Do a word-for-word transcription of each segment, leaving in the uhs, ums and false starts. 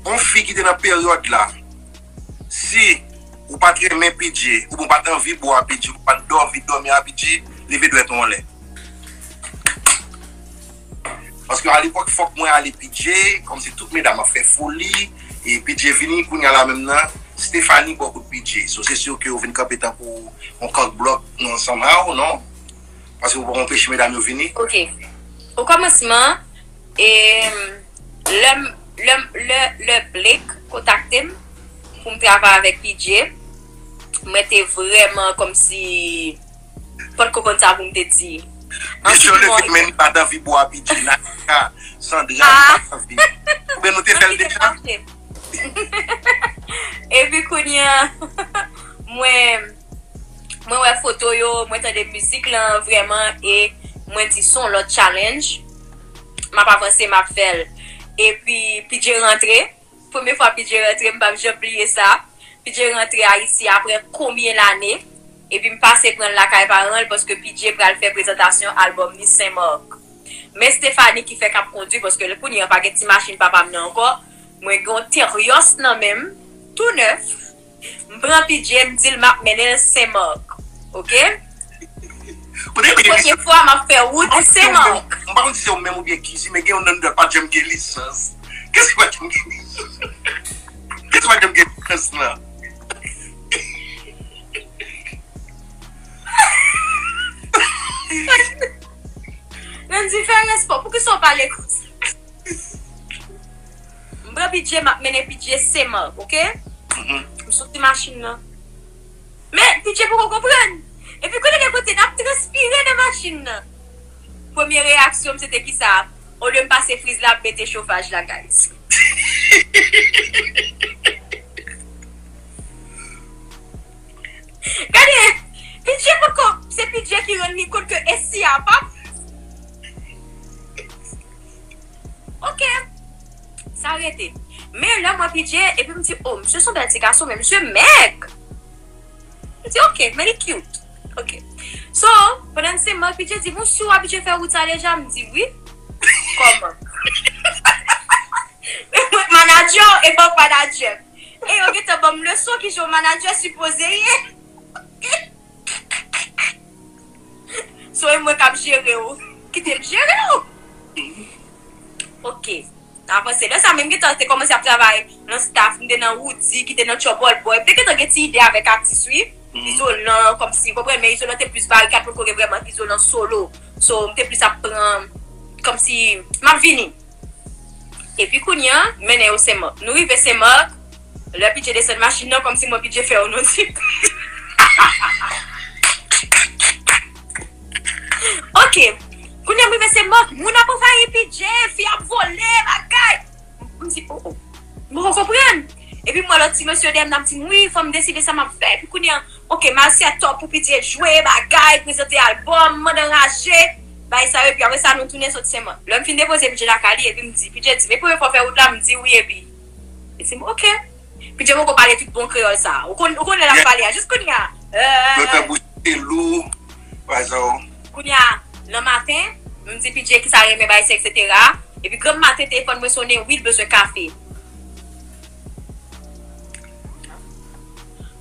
Yon fi ki te nan peryòd la, si ou pa t renmen P J, oubyen ou pa t anvi bò a P J, ou pa t anvi dòmi a P J, leve dwèt ou anlè. Paske alepòk, fòk mwen ale P J, kòmsi tout medam ap fè foli, e P J vini, kounye a la menm nan, Stephanie bò kout P J. So, se si ke yo vin kanpe tankou yon kòk blòk nan somehow, non? Paske ou poko anpeche medam yo vini. Ok. O kòmansman, e, lè, lè, lè, lè Blake kontakte m pou m travay avèk P J, mwen te vrèman kòmsi pa t konprann sa pou m te di. Mesye, answit, leve men li pa t anvi bò a P J, Nadia, Sandra, li pa t anvi. Oubyen nou te fè l deja? Epi kounye a, mwen, mwen wè foto yo, mwen tande mizik lan vrèman, e mwen di se yon lòt challenge. M ap avanse, m ap fè l. Epi P J rantre. Premye fwa P J rantre, m p ap janm bliye sa. P J rantre Ayiti apre konbyen lane, epi m pase pran l lakay paran l paske P J pral fè prezantasyon albòm li Senmak. Men Stephanie ki fè k ap kondwi, paske kounye a pa gen ti machin papa m nan ankò. Mwen gen yon Terios nan men m, tou nèf. M pran P J, m di l m ap mennen l Senmak. Ok? Premye fwa m ap fè wout Senmak. M pa konn si se ou menm oubyen Kizzy, men gen yon nan nou pa t janm gen lisans. Kèske pa t janm gen lisans? Kèske pa t janm gen lisans lan? Nandy, fè respè w. Poukisa w pale konsa? M pran P J, m ap mennen P J Senmak, ok? M soti machin nan. Men, P J poko konprann. Epi kounye a gen kote n ap transpire nan machin nan. Premye reyaksyon m se te kisa? Olye m pase friz la, m mete chofaj la, guys. Gade, P J poko, se P J ki rann li kont ke esi a p ap. Ok. Sa rete. Men lè m wè P J, epi m di, oh, misye se yon bèl ti gason, men misye mèg. M di, ok, men li cute. Ok. So, pandan n Senmak, P J di, bon, si w abitye fè wout sa deja, m di, wi. Kòman? Men mwen manadjè w, e pa w manadjè m. E yo gentan ban m leson kijan yon manadjè sipoze ye. So, e mwen k ap jere w. Kite m jere w. Ok. N avanse. Lè sa menm gentan te kòmanse ap travay nan staff, m te nan Woody, ki te nan Trouble Boy. M te gentan gen ti ide avèk atis, wi. Izolan, kòmsi, w konprann, men Izolan te plis barikad, potko gen vrèman Izolan solo. So, m te plis ap pran, kòmsi, m ap vini. Epi kounye a, mennen yo Senmak. Nou rive Senmak, lè P J desann machin nan, kòmsi mwen P J fè yo non ti. Ok. Kounye a, m rive Senmak, moun ap anvayi P J, fi ap vole, bagay. M di, oh, oh. M poko konprann. Epi m wè lòt ti mesye dèyè m, n ap di m, wi, fò m deside sa m ap fè. Epi kounye a, ok, m al set up pou P J jwe, bagay, prezante albòm, mande anraje, bagay sa yo, epi apre sa, nou tounen sot Senmak. Lè m fin depoze P J lakay li, epi m di, P J di, men premye fwa w fè wout la, m di wi, epi. Li di m, ok. P J poko pale tout bon kreyòl sa. Ou konn, ou konn lè l ap pale a, jis kounye a. Yo tan bouch te lou, pa sa w. Kounye a, nan maten, m di P J kisa l renmen bay sa, etsetera. Epi granm maten, telefòn mwen sonnen, wi, l bezwen kafe.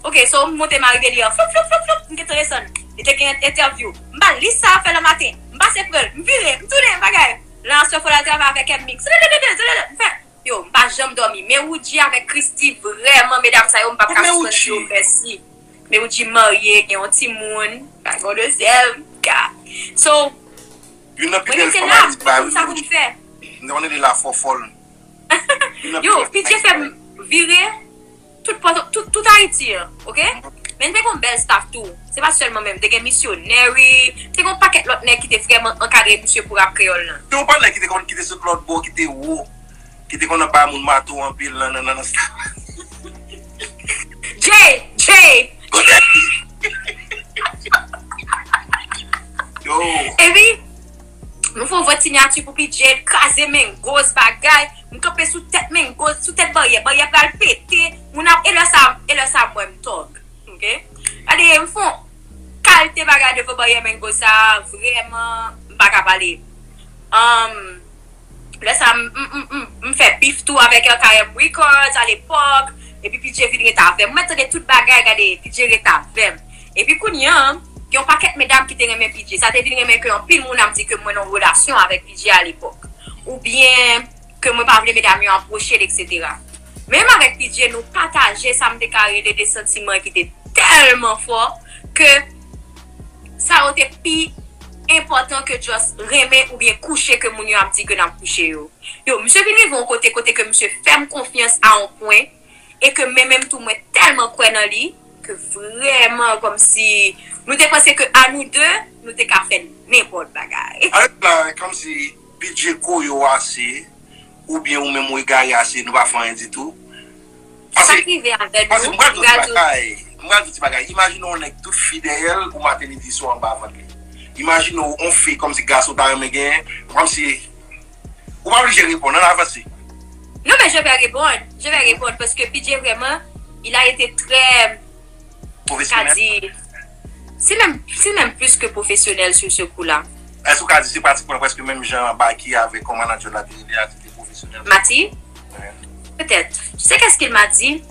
Ok, so m monte m arive li an, flop, flop, flop, flop, m gentan desann. Li te gen entèvyou. M ba l lis sa a fè nan maten. M pase pran l, m vire, m tounen, bagay. Lan aswè fò l al travay avèk M-Mix. Selelele, selele, m fè. Yo, m pa janm dòmi. Men Woody avèk Christie, vrèman, medam sa yo, m p ap ka sispann di yo mèsi. Men Woody marye, gen yon timoun, pa gen yon dezyèm, ka. So, youn nan pi bèl fanm Ayiti ba Woody. Mwen rete la, m pa konn sa pou m fè. M te konn rele la fòfòl. Yo, P J fè m vire tout, tout, tout Ayiti an, ok? Men n te gon bèl staff tou. Se pa sèlman mwen, te gen misyonè, wi. Te gon pakèt lòt nèg ki te vrèman ankadre misye pou rap kreyòl lan. Te gon pakèt nèg ki te konn, ki te sot lòt bò, ki te wo, ki te konn ap bay moun mato anpil nan, nan, nan, nan staff. Jay, Jay! Yo! Epi, nou fè yon vòt sinyati pou P J, kraze Mengos, bagay. M kanpe sou tèt Mengos, sou tèt baryè. Baryè pral pete. Moun ap, e lè sa, e lè sa mwen m tòg. Ok? Gade, m fè yon kalite bagay devan baryè Mengos sa, vrèman, m pa ka pale. Um, Lè sa, m, m, m, m, m fè bif tou avèk L K M Records alepòk. Epi P J vin ret avè m. Mwen tande tout bagay, gade, P J ret avè m. Epi kounye a, gen yon pakèt medam ki te renmen P J. Sa te vin renmen ke anpil moun ap di ke mwen nan relasyon avèk P J alepòk. Oubyen ke mwen pa vle medam yo apwoche l, etsetera. Menm avèk P J, nou pataje sa m te ka rele de santiman ki te tèlman fò ke sa yo te pi enpòtan ke just renmen oubyen kouche ke moun yo ap di ke n ap kouche yo. Yo, misye vin rive yon kote, kote ke misye fè m konfyans a yon pwen, e ke mwen menm tou, mwen tèlman kwè nan li, ke vrèman, kòmsi, nou te panse ke a nou de, nou te ka fè nenpòt bagay. Alèz la, kòmsi, P J koyo ase, oubyen ou menm ou egare ase, nou pa fè anyen ditou. Sa k rive avè nou, m pral di w ti bagay. M pral di w ti bagay. Imajine w nèg tout fi dèyè l, ou maten, midi, swa anba vant li. Imajine w on fi kòmsi gason ta renmen genyen, kòmsi ou pa oblije reponn, ann avanse. Non, mais je vais répondre. Je vais répondre parce que P J vraiment, il a été très, ka di, c'est même, c'est même plus que professionnel sur ce coup-là. Èske ou ka di se pratikman prèske menm jan Baky avèk yon manager la te rele a, se te pwofesyonèl? Mati? Petèt. Tu sais qu'est-ce qu'il m'a dit?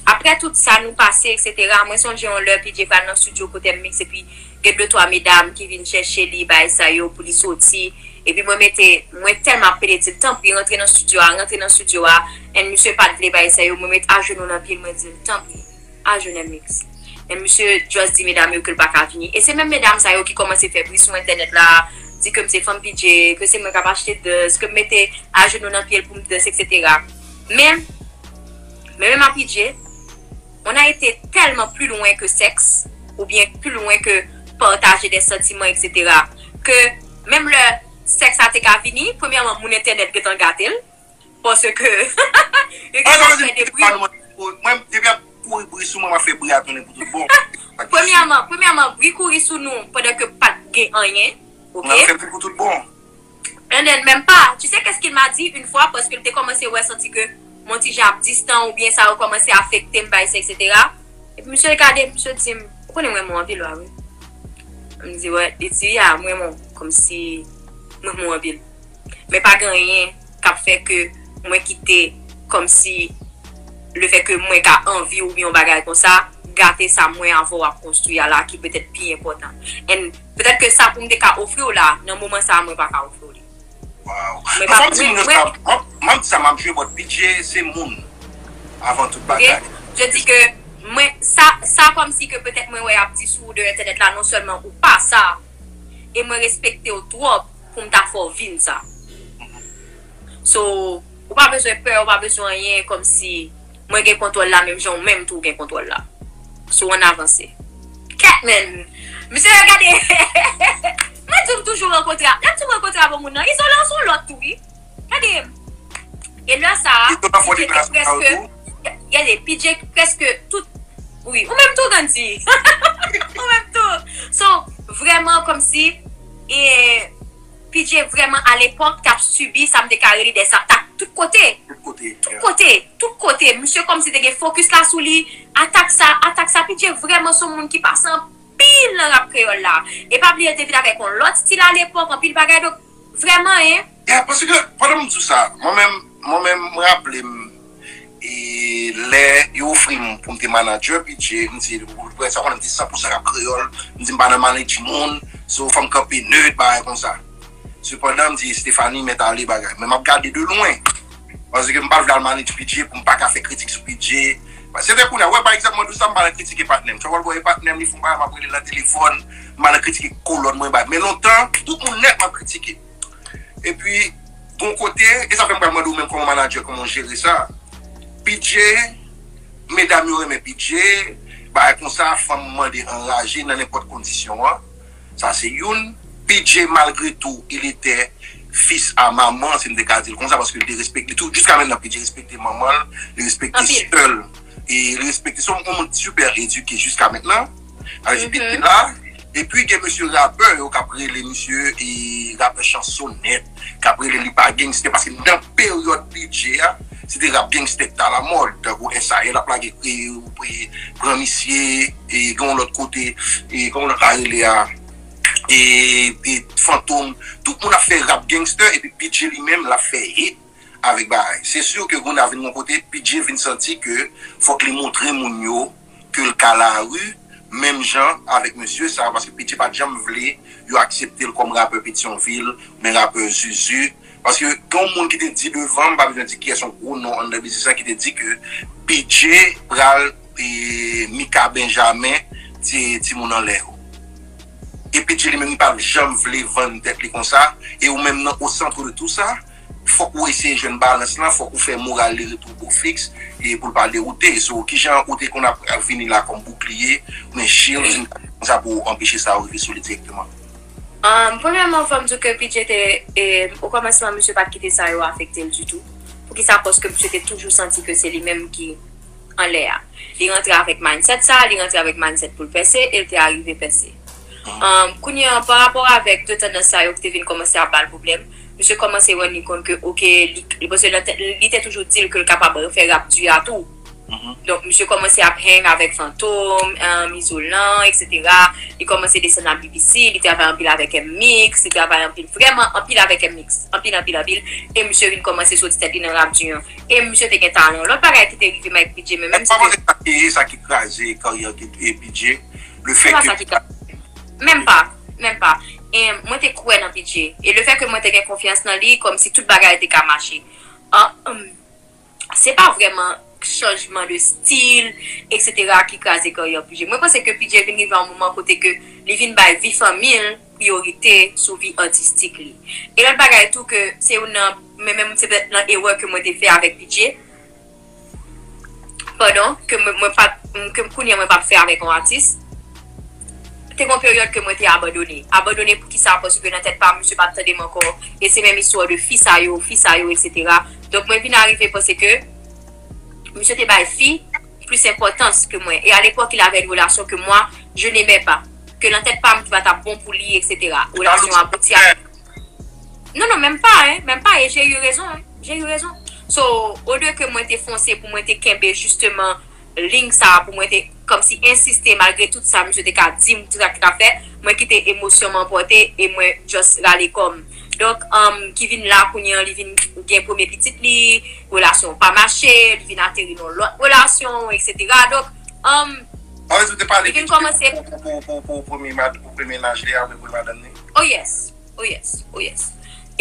Apre tout sa nou pase, etsetera, mwen sonje yon lè P J pral nan studio kote m mixe, epi gen de twa medam ki vin chèche li, bay sa yo pou li soti. Epi mwen mete, mwen tèlman ap pede di l, tanpri, rantre nan studio a, rantre nan studio a. And misye pa t vle bay sa yo, mwen met ajenou nan pye l, mwen di l, tanpri, ajenou nan miks. And misye just di medam yo ke l pa ka vini. E se menm medam sa yo ki kòmanse fè bri sou entènèt la, di ke m se fanm P J, ke se mwen k ap achte dans, ke m mete ajenou nan pye l pou m dans, etsetera. Men, men menm a P J, on a été tellement plus loin que sexe, oubyen plus loin que partager des sentiments, etsetera, ke menm lè sèks la te ka vini, premyèman, moun entènèt gentan gate l, paske yo gentan fè de bri. Mwen, depi ap kouri bri sou mwen, m ap fè bri a tounen pou tout bon. Premyèman, premyèman, bri kouri sou nou pandan ke pa t gen anyen, oke? M ap fè bri pou tout bon. And then, menm pa, tu sais qu'est-ce qu'il m'a dit une fois, paske l te kòmanse wè, santi ke mwen ti jan ap distan oubyen sa yo kòmanse afekte m, bay sa, etsetera. Epi misye gade m, misye di m, ou konnen mwen renmen w anpil, wi. M di, wè, li di, ya, mwen renmen w, kòmsi mwen renmen w anpil. Men pa gen anyen k ap fè ke mwen kite kòmsi lefètke mwen ka anvi oubyen yon bagay konsa, gate sa mwen avè w ap konstwi a la ki petèt pi enpòtan. And petèt ke sa pou m te ka ofri w la, nan moman sa a, mwen pa ka ofri w li. Waw. Mwen pa, mwen, mwen, m ap di sa m ap jwe, but P J se moun avan tout bagay. Ok? Je dis que mwen, sa, sa kòmsi ke petèt mwen wè y ap di sou ou de entènèt la, non sèlman ou pa sa, e mwen respekte w twòp pou m ta fè w vin sa. So, ou pa bezwen pè, ou pa bezwen anyen, kòmsi mwen gen kontwòl la, menm jan ou menm tou gen kontwòl la. So, ann avanse. Kèt, men! Misye, gade! Mwen di w m toujou rankontre a. Lè m di w rankontre a bon moun nan, izolan se yon lòt tou, wi. Gade! E lè sa a, P J te prèske, gade, P J prèske tout, wi, ou menm tou, Gandhi. Ou menm tou. So, vrèman, kòmsi, e, P J vrèman, alepòk, t ap sibi sa m te ka rele dèzatak tout kote. Tout kote, tout kote, tout kote. Misye kòmsi te gen fokis la sou li. Atak sa, atak sa, P J vrèman se yon moun ki pase anpil nan rap kreyòl la. E pa bliye, l te vin avèk yon lòt stil alepòk, anpil bagay. Donk, vrèman, en. Ya, paske, pandan m di w sa, mwen menm, mwen menm, m raple m, e lè yo ofri m pou m te manager P J, m di, sa konnen m di san pou san rap kreyòl, m di m pa nan manage moun, so fò m kanpe nèt, bagay konsa. Sepandan, m di Stephanie mèt ale bagay, men m ap gade de lwen. Paske m pa vle al manage P J pou m pa ka fè kritik sou P J. Se te kounye a, wè, pa egzanp, mwen di w sa, m pa nan kritike patnè m. Trouble Boy e patnè m, li fè yon bagay, m ap rele l nan telefòn, m pa nan kritike kolòn mwen, bagay. Men lontan, tout moun nèt m ap kritike. Epi, gon kote, e sa fè m pral mande w menm kòman manager, kòman w jere sa. P J, medam yo renmen P J, bagay konsa, fanm mande anraje nan nenpòt kondisyon an. Sa se youn. P J, malgre tou, il était fils à maman, si m te ka di l konsa, paske li te respekte tou. Jiska mentnan, P J respekte manman l, li respekte sè l, e li respekte, se yon moun super edike jiska mentnan. Alèz, li te la. Epi gen mesye rapè yo k ap rele misye, e, rapè chansonèt, k ap rele li pa gangster, paske nan peryòd P J a, se te rap gangster k t alamòd, tankou S A L ap lage, e, ou pre-, pran misye, e, gen yon lòt kote, e, kòman lòt la rele a, e, e Fantom, tout moun ap fè rap gangster, epi P J li menm l ap fè hit avèk bagay. Se si ke Gona vin yon kote, P J vin santi ke fòk li montre moun yo ke l ka lari, menm jan avèk mesye sa, paske P J pa t janm vle yo aksepte l kòm rapè Petyonvil, oubyen rapè Zuzu. Paske gen yon moun ki te di devan, m pa bezwen di kiyès, yon gwo non anndan biznis la, ki te di ke P J pral, e, Mika Benjamen, ti, timoun anlè yo. E P J li menm, li pa janm vle vann tèt li konsa. E ou menm nan, au centre de tout ça, fòk ou eseye jwenn balans lan, fòk ou fè moral li retwouve w fiks, e pou l pa dewoute. So, kijan ou te konn ap, ap vini la kòm boukliye, oubyen shield, konsa pou anpeche sa yo rive sou li dirèkteman? Um, premyèman, fò m di w ke P J te, e, okòmansman, misye pa t kite sa yo afekte l ditou. Poukisa? Paske misye te toujou santi ke se li menm ki anlè a. Li rantre avèk mindset sa, li rantre avèk mindset pou l pèse, e l te arive pèse. Um, kounye a, pa rapò avèk de tandans sa yo ki te vin kòmanse ap ba l pwoblèm, misye kòmanse rann li kont ke, oke, li, li, paske nan tèt li, li te toujou di l ke l kapab fè rap di a tou. Donk, misye kòmanse ap hang avèk Fantom, um, Izolan, etsetera. Li kòmanse desann nan B B C, li travay anpil avèk M-Mix, li travay anpil, vrèman anpil avèk M-Mix. Anpil, anpil, anpil. E misye vin kòmanse soti tèt li nan rap di an. E misye te gen talan. Lòt bagay ki te rive m ak P J, men menm si te... Sa ki, sa ki kraze karyè P J, le fè ke... Menm pa, menm pa. E mwen te kwè nan P J. E le fè ke mwen te gen konfyans nan li, kòmsi tout bagay te ka mache. An, um, se pa vrèman chanjman de stil, etsetera ki kraze karyè P J. Mwen panse ke P J vin rive yon moman kote ke li vin bay vi fanmi l priyorite sou vi atistik li. E lòt bagay tou ke se youn nan, men menm se petèt nan erè ke mwen te fè avèk P J, padon, ke mwen, mwen pa, ke kounye a mwen p ap fè avèk yon atis. Te gen yon peryòd ke mwen te abandone. Abandone poukisa? Paske nan tèt pa m, misye pa t tande m ankò. E se menm istwa de fi sa yo, fi sa yo, etsetera. Donk, mwen vin arive panse ke misye te bay fi plis enpòtans ke mwen. E alepòk, il avè yon relasyon ke mwa, je n'aimais pas. Ke nan tèt pa m, ki pa t ap bon pou li, etsetera. Relasyon abouti a... Non, non, menm pa, hein, menm pa, e j'ai eu raison, hein, j'ai eu raison. So, olye ke mwen te fonse pou mwen te kenbe jisteman liy sa a, pou mwen te kòmsi ensiste malgre tout sa misye te ka di m, tout sa ki t ap fèt, mwen kite emosyon m anpòte e mwen just rale kò m. Donk, um, ki vin la kounye a, li vin gen premye pitit li, relasyon pa mache, li vin ateri nan lòt relasyon, etsetera. Donk, um, An rezon te pale li vin kòmanse... Pou, pou, pou, pou, pou premye mad-, pou premye mennaj li a, pou premye madanm li? Oh yes, oh yes, oh yes.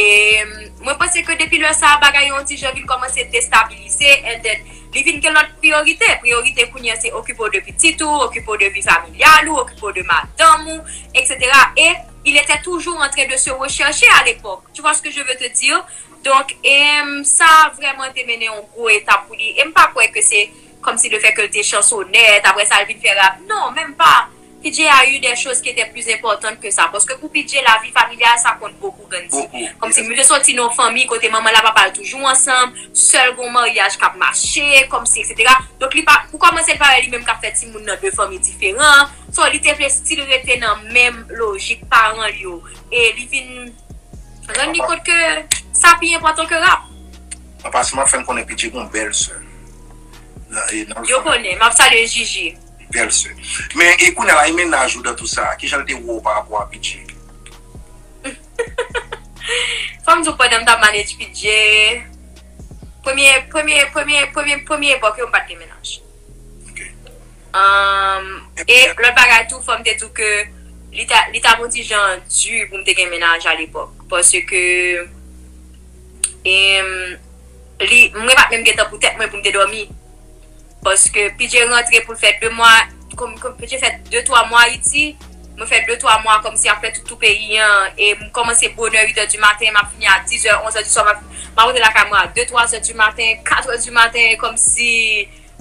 E mwen panse ke depi lè sa a, bagay yo yon ti jan vin kòmanse destabilize, and then li vin gen lòt priyorite. Priyorite kounye a se okipe w de pitit ou, okipe w de vi familyal ou, okipe w de madanm ou, etsetera. Et il était toujours en train de se rechercher à l'époque. Tu vois ce que je veux te dire? Donk, e sa vrèman te mennen yon gwo etap pou li. E m pa kwè ke se kòmsi le fè ke l te chansonèt, apre sa l vin fè rap. Non, menm pa. P J a eu des choses qui étaient plus importantes que ça. Paske pou P J, lavi familyal, sa kont bokou, Gandhi. Kòmsi misye soti nan yon fanmi kote manman l ak papa l toujou ansanm, sèl gon maryaj k ap mache, kòmsi, etsetera. Donk, li pa, pou kòmanse, l pa wè li menm k ap fè timoun nan de fanmi diferan. So, li te vle still rete nan menm lojik paran l yo. E li vin rann li kont ke sa pi enpòtan ke rap. An pasan, m ap fè n konnen P J gon bèl sè. Yo konnen, m ap salye Jiji. Bèl sè. Men, e kounye a la, e mennaj ou dan tout sa, kijan l te wè w pa rapò a P J? Fò m di w, pandan m t ap manage P J, premye, premye, premye, premye, premye epòk yo, m pa t gen mennaj. Ok. Um, e lòt bagay tou, fò m te di w ke li ta, li ta yon ti jan di pou m te gen mennaj alepòk. Paske, em, li, mwen pa t menm gen tan pou tèt mwen pou m te dòmi. Paske P J rantre pou l fè de mwa, kòm, kòm P J fè de, twa mwa Ayiti, mwen fè de, twa mwa kòmsi ap fè tout, tout peyi an, e m kòmanse bonè uit è di maten, m ap fini a diz è, onz è di swa, m ap, m ap rantre lakay mwen a de, twa è di maten, kat è di maten, kòmsi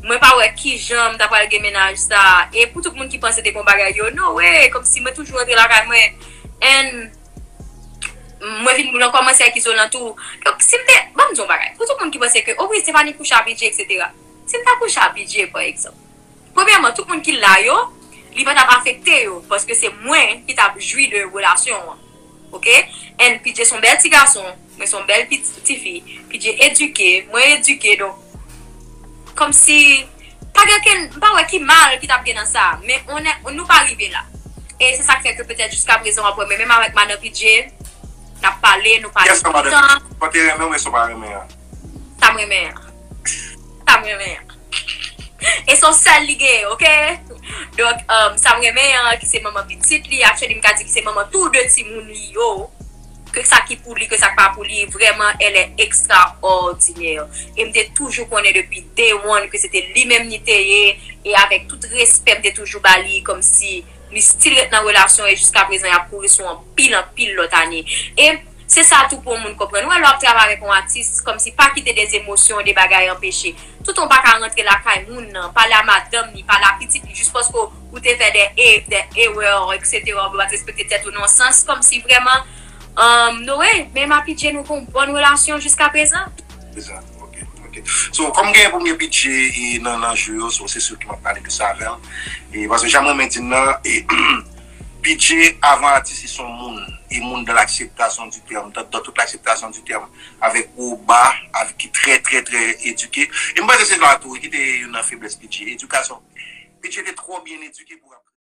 mwen pa wè kijan m ta pral gen mennaj sa. E pou tout moun ki panse te gon bagay yo, no way, kòmsi mwen toujou rantre lakay mwen. And mwen vin, mwen kòmanse ak Izolan tou. Donk, si m te, ban m di yon bagay. Pou tout moun ki panse ke, o wi, Stephanie kouche a P J, etsetera. Si m ta kouche a P J, pa egzanp, premyèman, tout moun ki la yo, li pa t ap afekte yo, paske se mwen ki t ap jwi de relasyon an. Ok? And P J se yon bèl ti gason, mwen se yon bèl ti, tifi. P J edike, mwen edike, donk, kòmsi, pa gen okenn, m pa wè ki mal ki t ap gen nan sa, men on, nou pa rive la. E se sa k fè ke petèt jiska prezan w ap wè mwen menm avèk madan P J, n ap pale, nou pale Kèsa madan toutan. P J? Ou te renmen w, èske w pa renmen an? Sa m renmen an. Sa m renmen an. E se yon sèl li genyen, oke? Donk, um, sa m renmen an, ki se manman pitit li, actually, m ka di ki se manman tou de timoun li yo. Ke sa ki pou li, ke sa k pa pou li, vrèman, elle est extraordinaire. E m te toujou konnen depi day one ke se te li menm li te ye, e avèk tout respè, m te toujou ba li kòmsi li still ret nan relasyon e jiska prezan y ap kouri sou anpil, anpil lòt ane. E se sa tou pou yon moun konprann. Ou wè lè w ap travay avèk yon atis, kòmsi pa kite de zemosyon, de bagay anpeche. Tout yon pa ka rantre lakay moun nan, pale a madanm li, pale a pitit li, jis paske ou te fè de, e, de erè, et cetera, ou pa t respekte tèt ou nan sans, kòmsi vrèman, um, Noé, menm a P J nou gen yon bòn relasyon jiska prezan. Se sa, ok, ok. So, kòm gen premye P J e nan, nan jou yo, so, se sou ki m ap pale de sa avè l. E paske jan mwen men di n nan, e, P J avan atis se yon moun, e moun dans l'acceptation du terme, dans, dans toute l'acceptation du terme, avec wo ba, avec ki trè, trè, trè edike. E m panse se la tou, ki te youn nan feblès P J, edikasyon. P J te twò byen edike pou